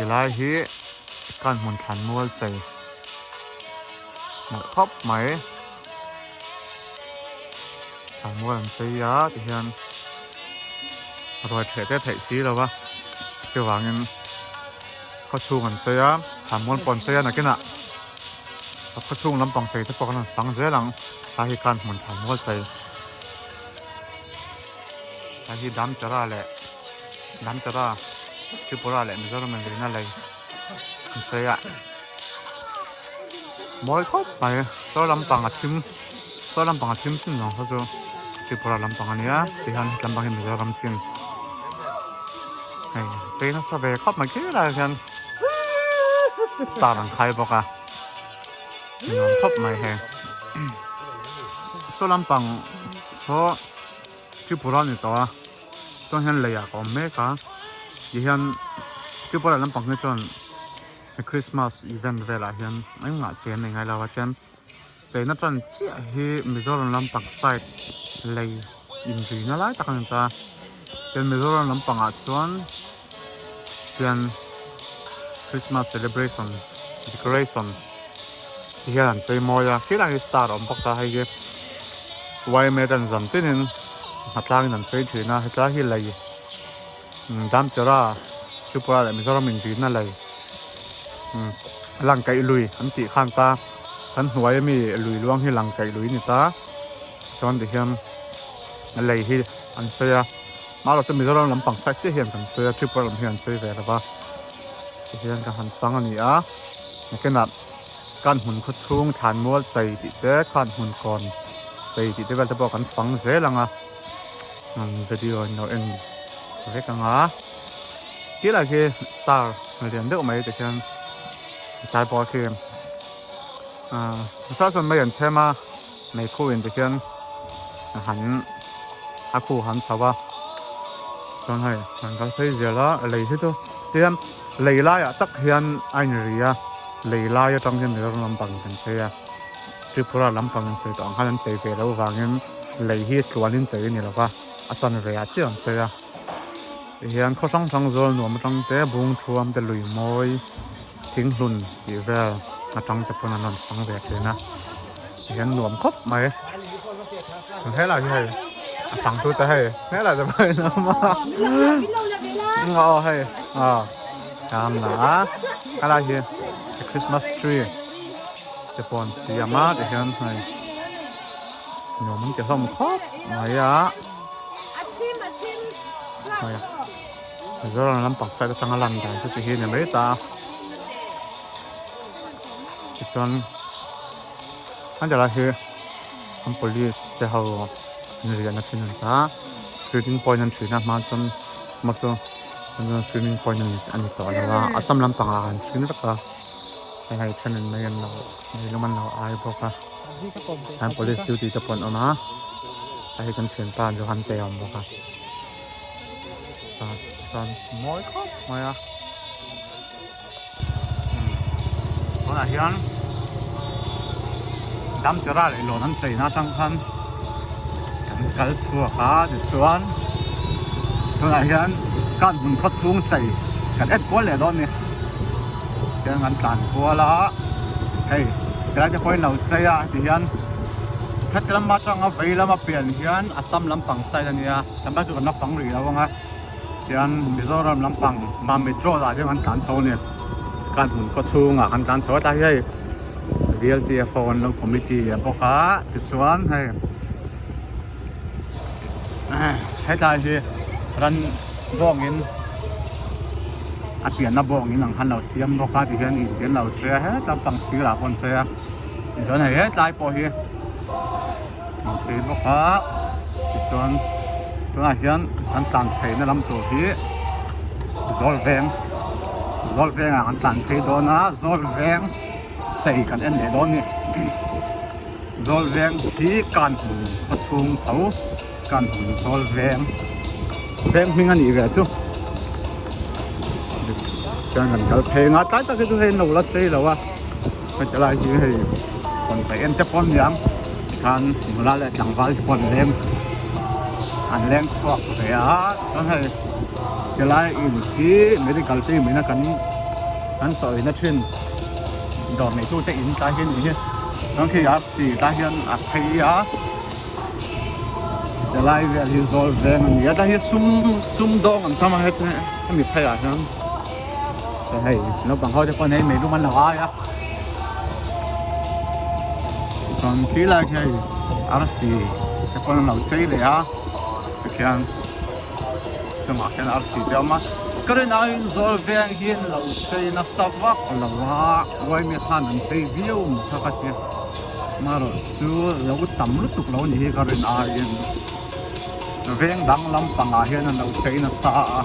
Tilai hi kan hmun thlan mual chei nalh khawp mai. Thlan mual an chei a tihian ruai ṭheh te theih si lo va chuvangin khaw chhung an chei a thlan mual pawh an chei a nakinah khaw chhung lampang chei te pawh kan rawn fang zel ang tlai hi khan hmun thlan mual chei tlai hi Damchara leh Damchara Tripura leh Mizoram in rina lei an chei a mawi khawp mai saw lampang a thim saw lampang a thim chin zawng saw chu Tripura lampang a nia tihian he lampang hi Mizoram chin hei chei nasa ve khawp mai khi lai hian star an khai bawk a nuam khawp mai hei saw lampang saw Tripura a ni tawh a. Chuan hian lei ah ka awm mek a tihian Tripura lampang hi chuan Christmas event velah hian engmah chei an nei ngai lo a chuan cheina tan chiah hi Mizoram lampang side lei inrina lai tak a ni ta chuan Mizoram lampangah chuan hian Christmas celebration decoration ti hian an chei mawi a khilai hi star a awm bawk a hei hi yma ten zan tinin hnatlangin an chei thin a hetlai hi lei Damchera Tripura leh Mizoram inrina lei Langkaih lui an tih khan ta kan hnuai ami lui luang hi Langkaih lui a ni ta chuan tihian lei hi an chei a. Mahlo chu Mizoram lampang side chiah hian kan chei a, Tripura lam hian an chei ve lo va, tihian ka han fang a ni a, nakinah kan hmun khaw chhung thlan mual chei tih te khan hmun kawn chei tih te vel te pawh kan fang zel ang a, video in lo en vek ang a, ti lai khi star lian deuh mai tikhian tlai pawh khi ahh nasa chuan mei an chhem a meikhu in tikhian han a khu han chho a chuan hei an kal phei zel a lei hi chu tihian lei laiah tak hian a inri a lei lai atang hian Mizoram lampang kan chei a Tripura lampang in sawi tawh ang khan an chei ve loh vangin lei hi tluanin chei a ni lo va a chanve ah chiah an chei a tihian khaw hrang hrang zawl nuam atang te bung thuam te lui mawi thing hlun tih vel atang te pawn an rawn fang ve thin a tihian nuam khawp mai helai hi hei a fang tu te hei helai te pawh in awm a aw hei aw tam la a helai hi christmas tree te pawh an siam a tihian hei nuam an ti hlawm khawp mai a hei. Mizoram lampang side atanga lan dan chu ti hi a ni mai ta a tichuan a dah lai hi an police te ho an riahna thin a ni ta screening point an thin a hma chuan hma chu screening point a ni tawh lo a assam lampang ah an screen vek a hei hei thenin mai an lo mei lum an lo ai bawk a an police duty te pawh an awm a hei kan thianpa Johan te a awm bawk a. San san mawi khawp mai a tunah hian Damchera leh lawn an cheina atang khan kan kal chhuak a tichuan tunah hian kan hmun khaw chhung chei kan en kual leh dawn a ni tihian kan tlan kual a hei tilai te pawhin lo chei a tihian heti lam atanga vei lama pian hian Assam lampang side a nia. Kan bak chu kan la fang rih lo ang a tian Mizoram lampang Mamit road ah hian kan tlan chho a ni kan hmun khaw chhungah kan tlan chho a tlai hi hei VLTF ho an lo committee a bawk a tichuan hei hetlai hi ran bawngin a pianna bawngin ang khan lo siam bawk a tihian in te an lo chei a hetlai lampang sirah pawh an chei a tichuan hei hetlai pawh hi. An chei bawk a tichuan tunah hian kan tlan pheina lam tur hi zawl veng zawl vengah kan tlan phei dawn a zawl veng chei kan en leh dawn a ni zawl veng hi kan hmun khaw chhung tho kan hmun zawl veng veng hming a nih ve chu chuan kan kal phei ang a tlai tak hi chu hei an lo la chei lo a. Heti lai hi hei rawn chei en te pawh a ni ang tikhan nula leh tlangval te pawh an leng an leng chhuak ve a chuan hei tilai in hi medical team in a kan. Kan chawina thin dawr neitute in tlai hi a nih hi. Chuan khi arsi tlai hian a phei a. Chelai vel hi zawl veng a ni a tlai hi sum sum dawng an tam a heti hemi phei ah hian chuan hei naupang ho te pawh hei meilum an lo ai a chuan khi lai khi hei arsi te pawn an lo chei leh a tikhian chungah khian arsi te a awm a ka rin aiin zawl veng hi an lo chei nasa vak lo a uaimi khan an chei viau maw kha ka tia. Marawh chu lo tam lutuk lo ni hi ka rin aiin veng dang lampangah hian an lo chei nasa a,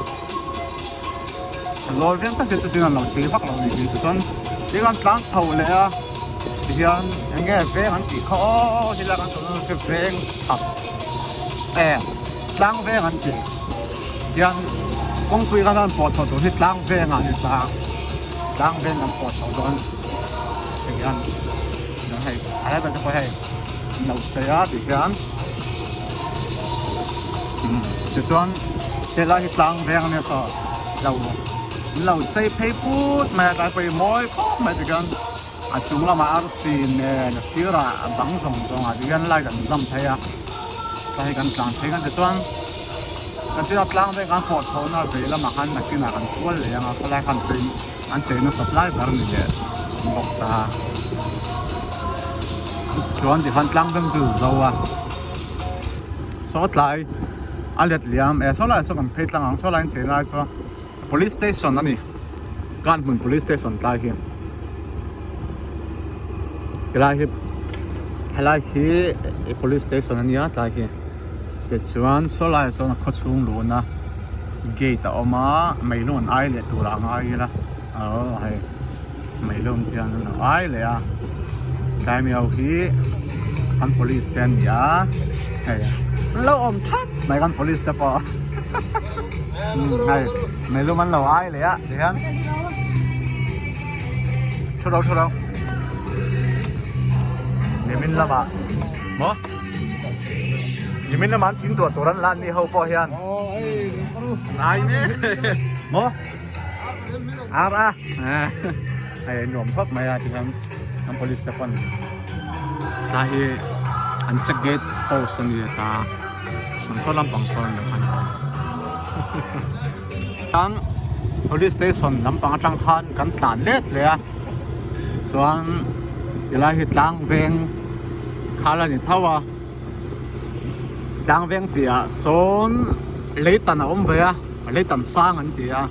zawl veng tak hi chu tin an lo chei vak lo ni hi tichuan tin an tlang chho leh a tihian eng nge veng an tih kha aw helai kan chho dawn khi veng chhak e tlang veng an tih tihian kawngpui kan han pawh chho tur hi tlang vengah a ni ta tlang veng kan pawh chho dawn. Hei hian hei a lai ber te pawh hei an lo chei a tih hian tichuan helai hi tlang veng ania saw lo an lo chei phei put mai a tlai pawh hi mawi khawp mai tikhian a chung lamah arsi nen a sirah a bang zawng zawng ah tikhian light an zam phei a tlai hi kan tlan phei kan tichuan kan china tlang veng kan pawh chhoh na vei lamah khan nakinah kan kual leh ang a khawlai khan chei. An chei nasat lai ber ni leh bawk ta. Chuan tikhan tlang veng chu zo a. Saw tlai a let liam e saw lai saw kan phei tlang ang saw lai an chei lai saw police station a ni Kanhmun police station tlai hi tilai hi helai hi police station a nia tlai hi. Tichuan saw laiah sawn a khawchhung luhna gate a awm a meilum an ai leh turah a ngai ila aw hei meilum te hian an lo ai leh a tlai mi ho hi kan police te an ni a hei an lo awm thap mai kan police te pawh hei meilum an lo ai leh a tihian thu ro thu ro nimin lamah maw. Nimin lamah an thing tuah tur an la an ni ho pawh hian an ai mek maw ar a hei nuam khawp mai a tihian an police te pawn tlai hi an check gate post a ni ta an saw lampang sawn an lo khan ta police station lampang atang khan kan tlan let hle a chuan tilai hi tlang veng khal a ni tho a tlang veng piahah sawn leitan a awm ve a leitan sang an ti a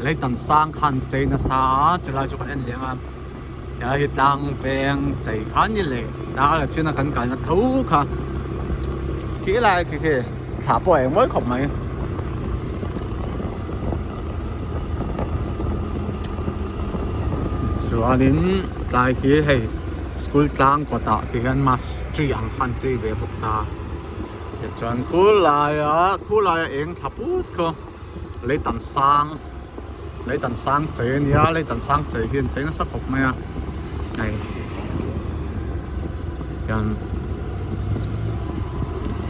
leitan sang khan chei nasa a chulai chu kan en leh ang a tilai hi tlang veng chei kha a ni leh ta a china kan kalna tho kha khi lai khi khi thla pawh a eng mawi khawp mai. Chuanin tlai hi hei school tlang kawtah ti hian mass tree ang kha an chei ve bawk ta tichuan khulaia khulaia eng thla put khaw leitan sang leitan sang chei a nia leitan sang chei hi an chei nasa khawp mai a hei hian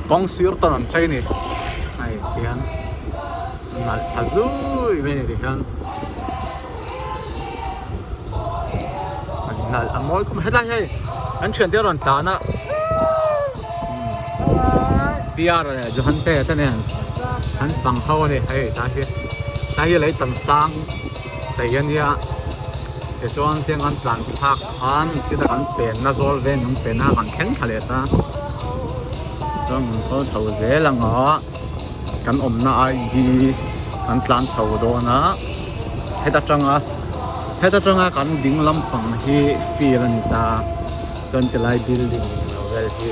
kawng sir tawn an chei a ni hei tihian nalh tha zui mai a ni tihian. Nalh a mawi khawp mai helai hei an thiante a rawn tlan a Piara leh Johan te te nen an fang ho a ni hei tlai hi tlai hi lei tam sang chei a nia tichuan tiang an tlan thlak khan chita kan penna zawl vel an penna kan thleng thla leh ta chuan kan kal chho zel ang a. Kan awmna ai hi kan tlan chho dawn a heta tanga heta tanga kan ding lampang hi field a ni ta chuan tilai building lo vel hi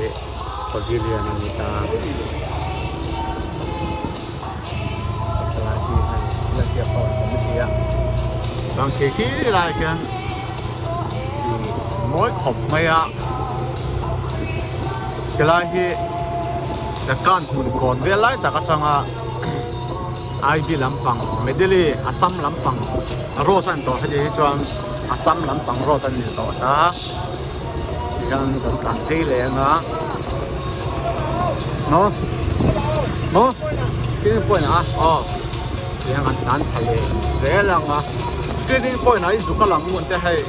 pavilion a ni ta tilai hi hei lehkha pawh an awm thei a chuan khi khi lai khian mawi khawp mai a tilai hi. Kan hmun kawn vel lai tak atanga I B lampang Medeli Assam lampang road a ni tawh heti hi chuan Assam lampang road a ni tawh ta tihian kan tlan phei leh anga maw maw thil pawhin a aw tihian kan tlan thla leh zel anga. Screening point ah i zuk a lang ngun te hei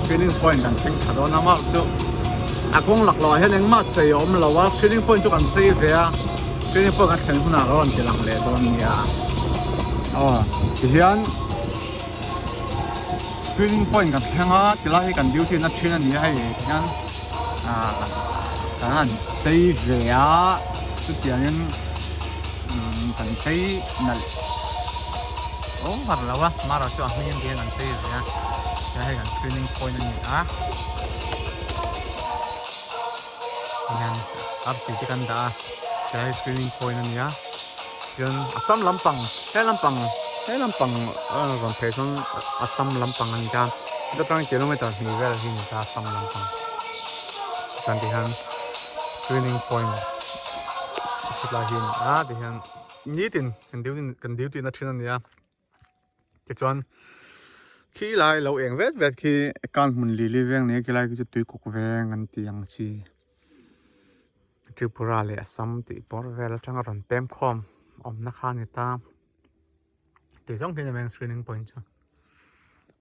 screening point kan thleng tha dawn a mark chu a kawng lak loh ah hian engmah chei a awm lo a screening point chu kan chei ve a screening point kan thlen hunah ka rawn ti lang leh dawn nia aw tihian screening point kan thleng a tilai hi kan duty na thin a ni a hei tihian ah kan han chei ve a chutiangin umm kan chei nalh over lo a mara chu a hming ang hian an chei ve a tihian hei kan screening point a ni a tihian arsi te kan dah a tihian hei screening point a ni a chuan Assam lampang he lampang he lampang a rawn phei chuan Assam lampang a ni ta heta tang kilometer hnih vel hi a ni ta Assam lampang chuan tihian screening point hetlai hi a ni a tihian nitin kan duty kan duty na thin a ni a tichuan khi lai lo eng vet vet khi kan hmun lili veng nia khilai khi chu tuikuk veng an tih ang chi Tripura leh Assam tih pawr vel atanga rawn pem khawm awmna kha a ni ta tih zawng hi a ni mai ang screening point chu.